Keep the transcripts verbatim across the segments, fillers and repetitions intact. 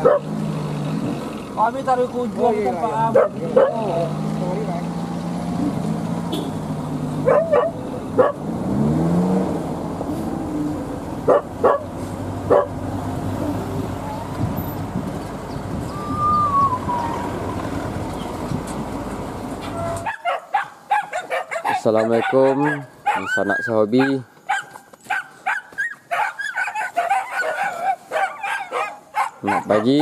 Kami taruh kunci. Oh, iya, tempat iya. Aman. Assalamualaikum, sanak sahobi. Selamat pagi.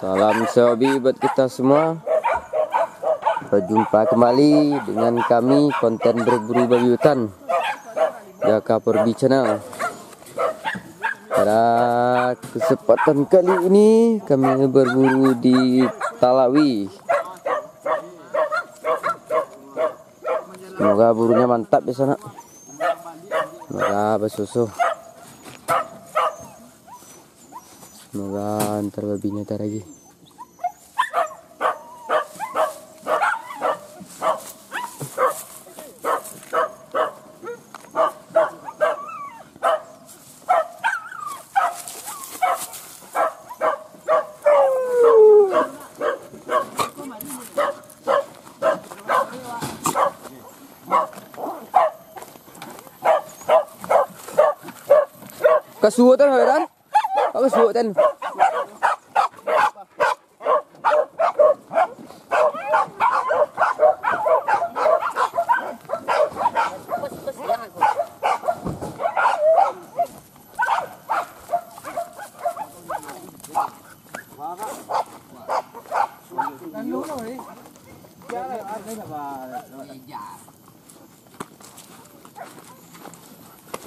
Salam sahobi buat kita semua. Berjumpa kembali dengan kami, konten berburu babi hutan, Jaka Porbi Channel. Pada kesempatan kali ini, kami berburu di Talawi. Semoga burunya mantap di sana. Semoga basusuh. Semoga antar babinya taragi. Kasuatan, Ran? Apa suok tan?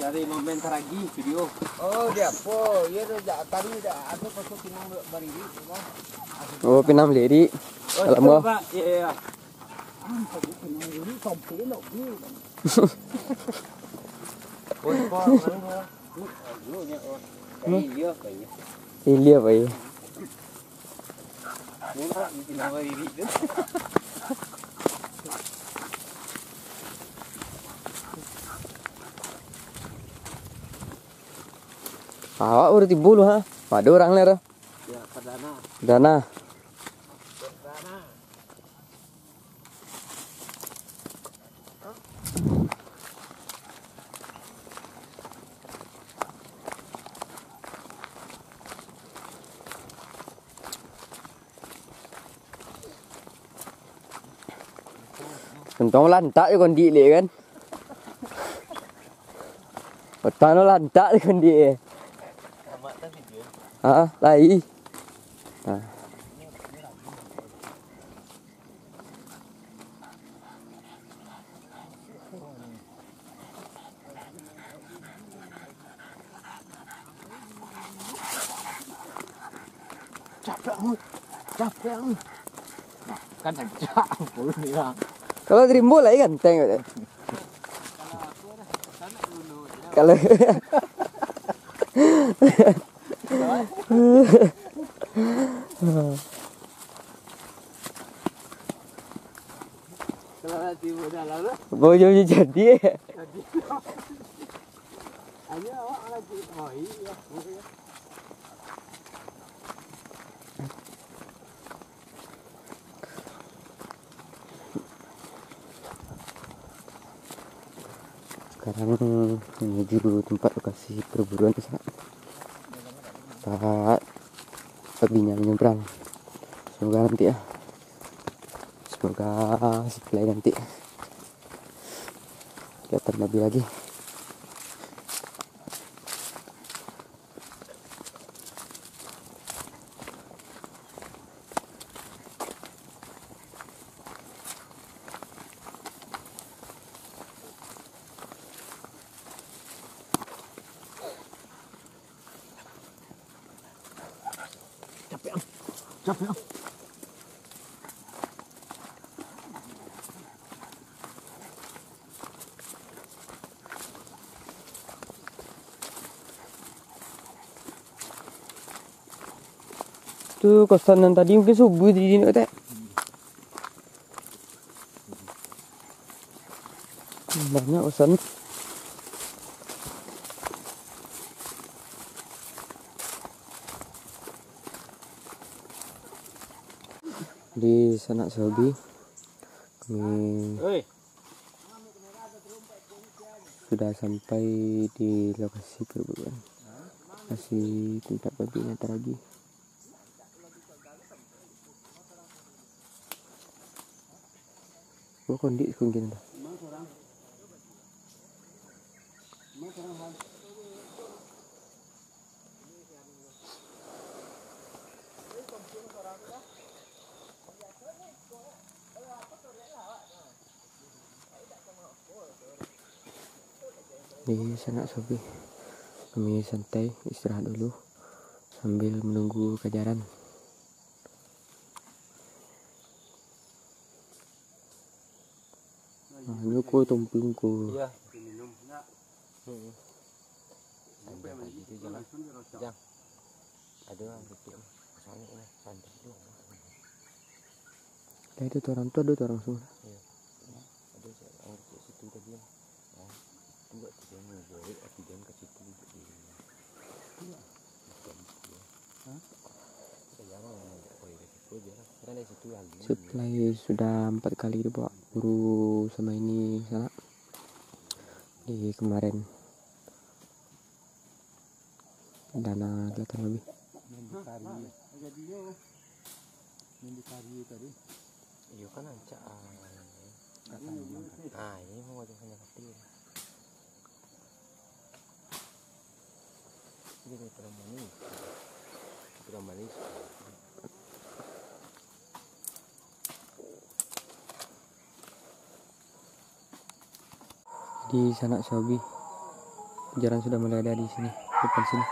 Cari momen taragi video. Oh, dia apa? Iya tu, jak tadi dah, aku pasal pinang bariri, kan? Oh, pinang bariri. Oh, alamak. Pak. Iya, iya. Ah, tadi pinang bariri sampai nak. Oh, Pak, anu, Pak. Iya, Pak, iya. Iya, Pak, iya. Awak baru tibo lu, ha? Ado urang lai, ro? Ya, perdana. Perdana. Perdana. Untuang lantak jo kondik lek kan. Petang tu lantak jo kondik. Ha, lai. Ha. Capek amat. Capek amat. Kan capek, ampun, bilang. Kalau di rimbo lai ganteng, kata. Kalau Kalau nanti modal lah. Bau jadi, jadi. Jadi. Hanya awak lagi, oh iya, iya. Sekarang menuju tempat lokasi perburuan tu, Sak. Saat babinya menyeberang. Semoga nanti ya. Semoga supply nanti. Kelihatan babi lagi. Capek, ah. Capek, ah. Tu kosan nan tadi mungkin subuh di sini, Tek. Banyak kosan. Di sanak sahobi, kami sudah sampai di lokasi perburuan. Lokasi tempat babi nan taragi. Gua kondik kemungkinan tu. Di sanak sahobi, kami santai istirahat dulu sambil menunggu kajaran. Nah, ini ko tomping ko. Iya. Hmm. Sampai pagi tu, Jang. Jang. Ada orang kecil ni. Soalnya ini santai tu. Dah ada tu orang tu, ada tu orang semua. Iya. Ada orang kecil situ tadi. Nah, tu buat tiga ni, boleh tiga ni kat situ duduk di. Setelah sudah empat kali dibawa guru sama ini sanak di kemarin, dana kelihatan lebih. Iyo kan rancak, ah. Ah, ini mau wajah hanya kecil. Ini tulang manis. Tulang manis. Di sanak sahobi, jalan sudah mulai ada di sini, depan sini.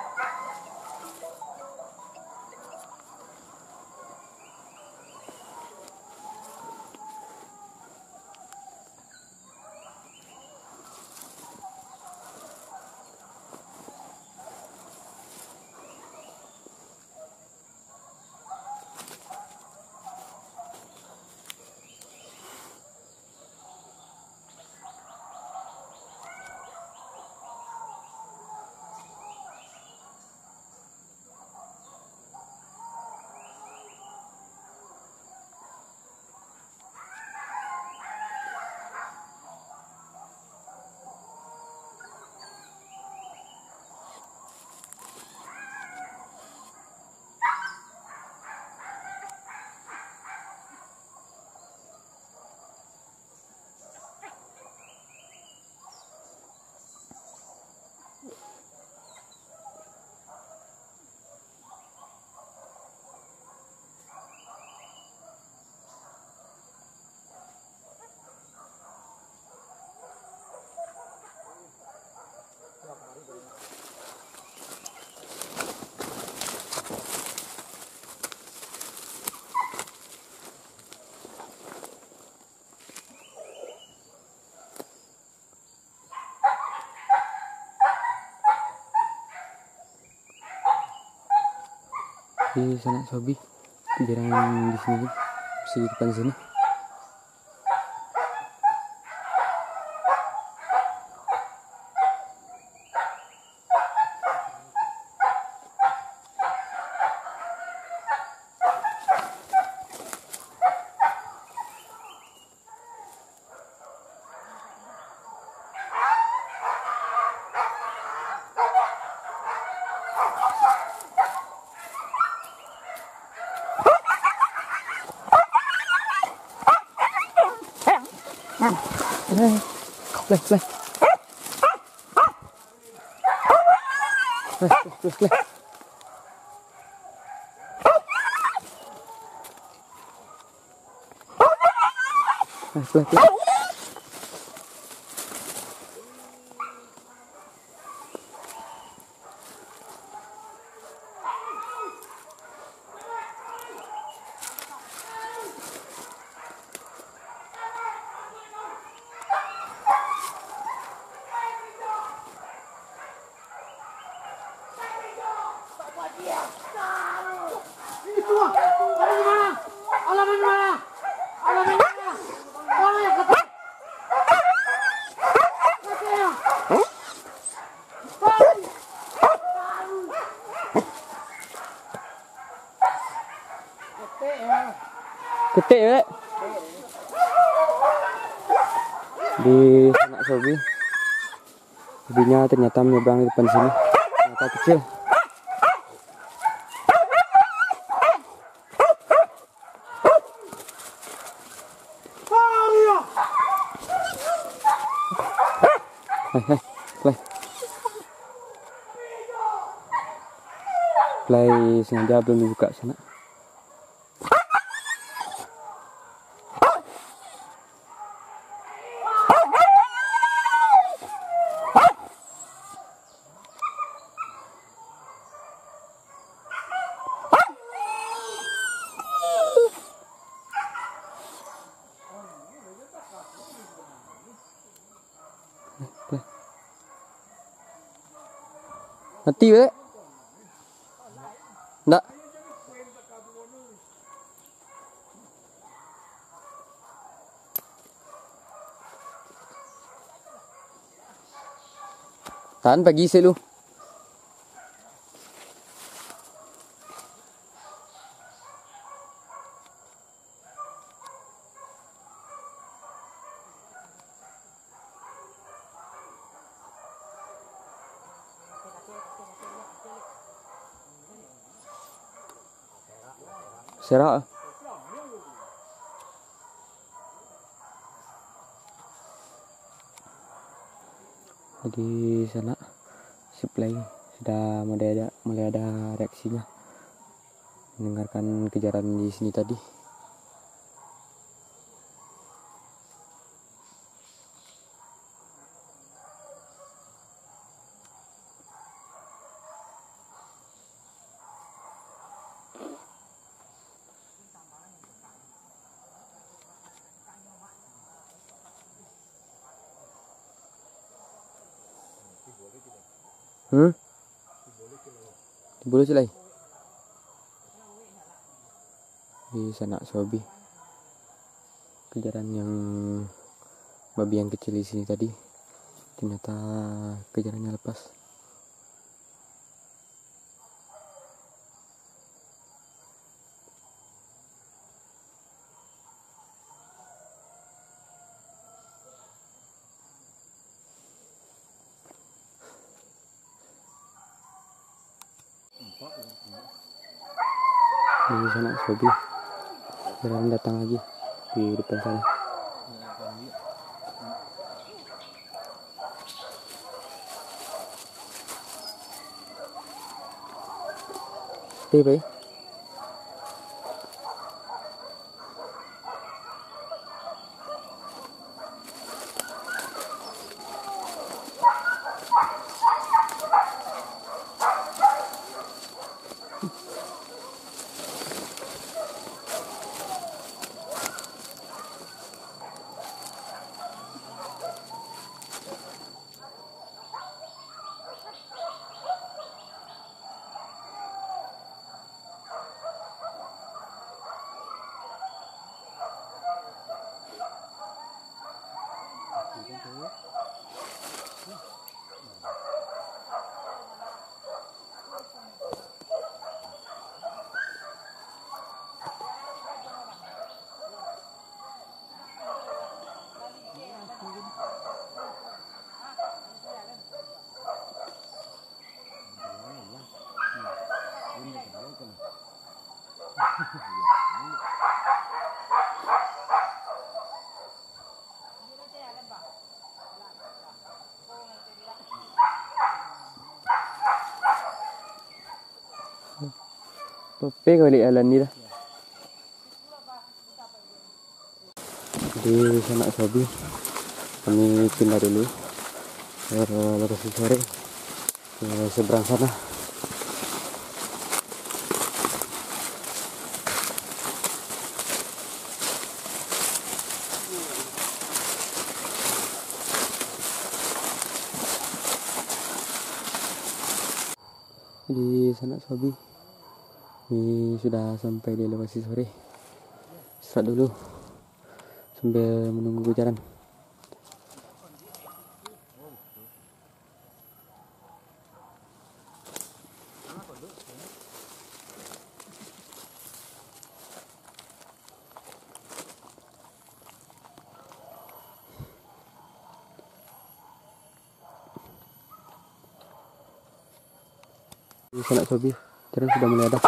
Di sanak sahobi, jarang di sini, bisa di depan sini. Play, play. Play, play, play. Play, play, play. Ketek, Dek. Di sanak Sobi. Sobinya ternyata menyeberang di depan sini. Ternyata kecil. Hei, hei, play. Play sengaja belum dibuka, sanak. Mati, Bek? Ndak. Tahan pagi selu. Serak. Jadi, sanak, si Play sudah mulai ada, mulai ada reaksinya mendengarkan kejaran di sini tadi. Hmm? Di bulu cilai. Di sanak Sobi. Kejaran yang babi yang kecil di sini tadi, ternyata kejarannya lepas. Di sanak Sobi. Jalan datang lagi di depan sana. Oke, baik. Tope kau balik jalan ni dah. Di sanak Sobi, kami pindah dulu ke lokasi sore, ke seberang sana. Di sanak Sobi, ini sudah sampai di lokasi sore. Istirahat dulu sambil menunggu kejaran. Sanak sobi, terus sudah mulai ada.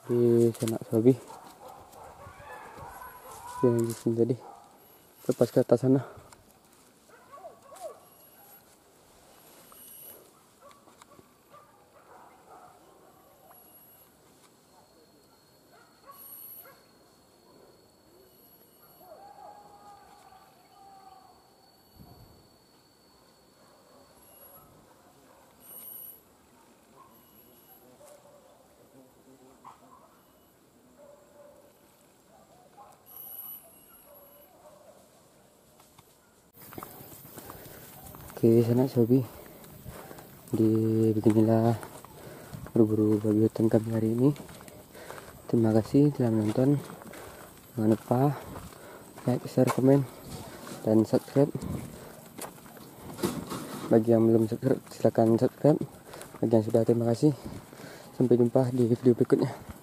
Di sanak sabi. Yang di sini tadi. Lepas ke atas sana. Oke, sanak sabi. Di beginilah buru-buru babi hutan kami hari ini. Terima kasih telah menonton. Jangan lupa like, share, komen, dan subscribe. Bagi yang belum subscribe, silakan subscribe. Bagi yang sudah, terima kasih. Sampai jumpa di video berikutnya.